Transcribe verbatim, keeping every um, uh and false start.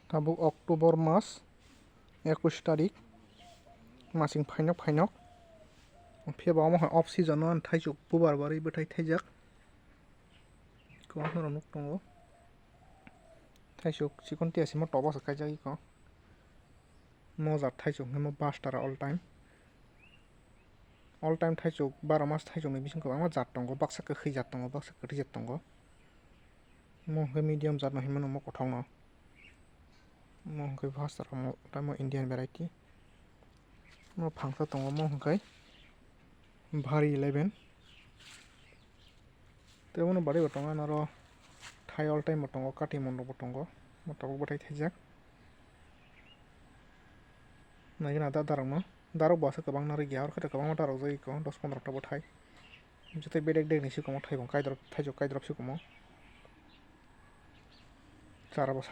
Tabuk October mas ekush tarik, masing phainok phainok. Phiya bo omo hai off season o thaichuk bubar barwi bwthai thaijak. Kwbangma rok nuk tongo. Thaichuk chikon tiya simo tobo se kaijak iko. Mo jat thaichuk hwnwi mo bastara all time. All time thaichuk baro mas thaichukni bising kwbangma jat tongo, baksa kwkhwi jat tongo, baksa kwtwi jat tongo. Mo hwnkhe medium jat no hinmano mo kothok no. Mo hwnkhe bastara mo tamo Indian variety. Mo phangsa tongo mo hwnkhe Bhari eleven. Tei omo ni bagwi bo tongo, ano oro thai all time bo tongo, kati mon rok bo tongo, mo tabuk bwthai thaijak. Naigwna da darok no, darok bo aswk kwbang narwk ya, oro khe kwbangma darok jagwi ko, dos pondro ta bwthai. Joto bedek dek ni sikomo thai bo kaidrop, thaijak kaidrop sikomo. Chara bo.